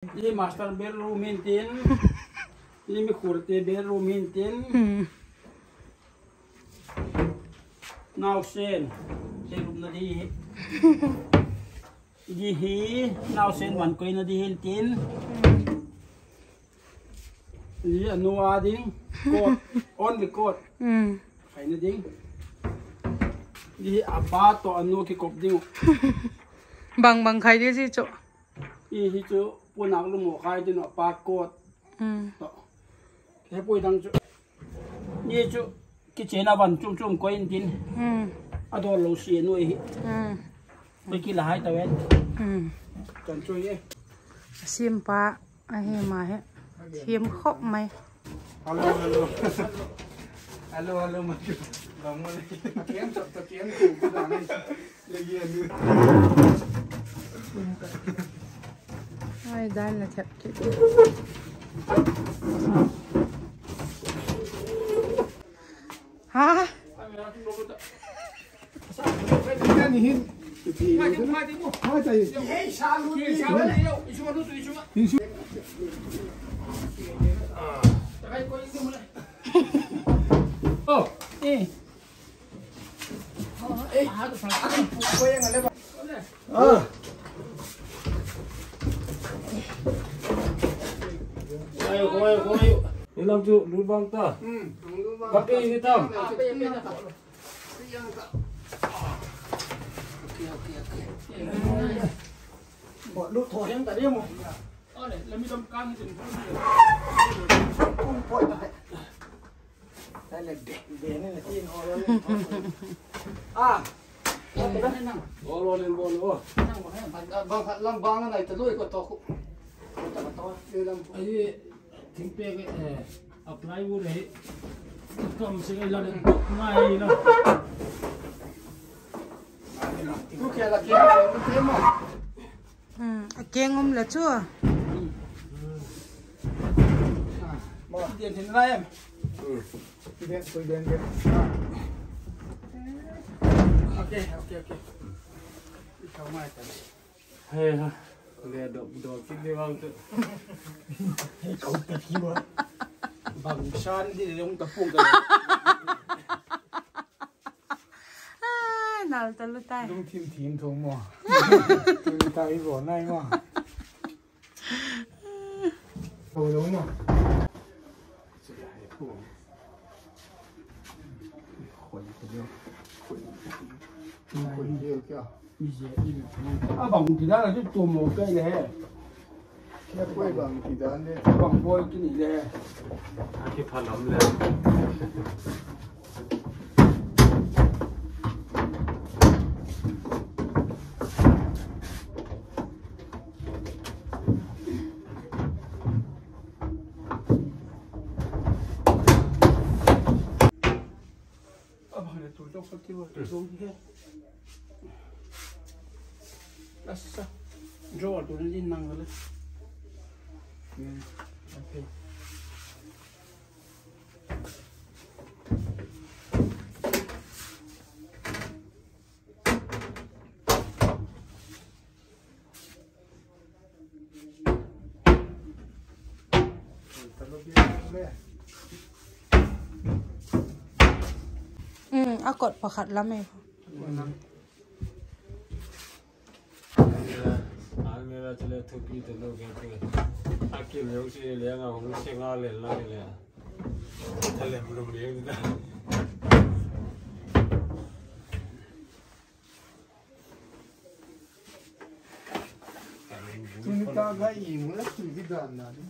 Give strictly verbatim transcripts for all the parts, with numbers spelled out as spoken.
Hi master bedroom hintin. Hi mi khurte bedroom hintin. Nausen, hi lupna di hi. Hi hi, nausen van koina di hintin. Hi a nu a ding, coat, only coat. Khaina ding. Hi a pa tawh a nu kikop ding. Bang bang khai di si chu. Hi hi chu puanak lu maw khai ding a pa coat. Tawh. He pui dang chu. Hi chu kitchen a van chum chum koi intin. A dawl lo si a nuai hi. Koi kila hai ta ven. Kan chu hi. A siam pa a hi ma hi. Thiam khop mai. Hello, hello. Hello, hello, ma. Bang mo le. Kiam chap ta kiam ku ku da ni. Ai, dan la thep ki. Ha? Oh, eh. Ni lam chu lut vang ta. Ka pe ni tam. Lut tho hiang ta ni mo. Bang khat lam bang a nai ta lui ko to khu. Ai, thingpek, eh, apply u le. Kam se la le ngai la. Tu ke la ke ma. A keng um la chu. Mo, tian thin lai em. Tian, tian, tian. Okay, okay, okay. Ikaw mai ta. He ha. Le dok dok kit ni bang tu. He kau ta ki wa. Bang san di le ong ta pung ta. Nal ta lu tai. Lungthim thim thong mo. Tun ta i bo nai mo. Ko lo mo. Khoi ko lo. Khoi ko lo kya. A bang ti dan a chu tum mo kai le he. Khe poi bang ti dan le. Bang poi kini le. A kiphalam le. A bang le tu jok ka ti wa tu jok he. Asa. Drawer tu ni nang le. Hmm. Okay. Um, a kot pakhat lam e. Almirah chu le thupi talo ke tu. A kim leu si le nga hung se nga le la le. Thalem lum le da. Tuni ta ga i mu la tu di dan na di.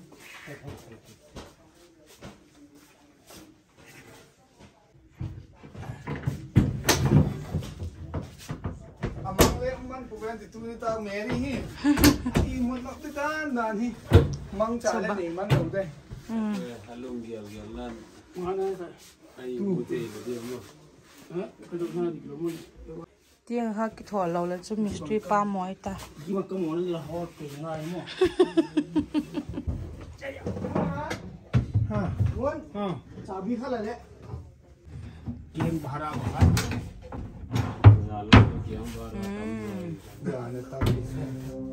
A mang le man pu ven ti tuni ta Mary hi. I mu nok ti dan dan hi. Mang cha le nei man lo de. A lung gial gial nan. Ai mu te lo de mo. Ha? Ka do na di lo mo. Tiang kha kithawl lo le chu mistri pa mawi ta. Chabi kha la le. Kiang bhara ba kha. Za lo kiang bhara tam. Hmm. Za le tam.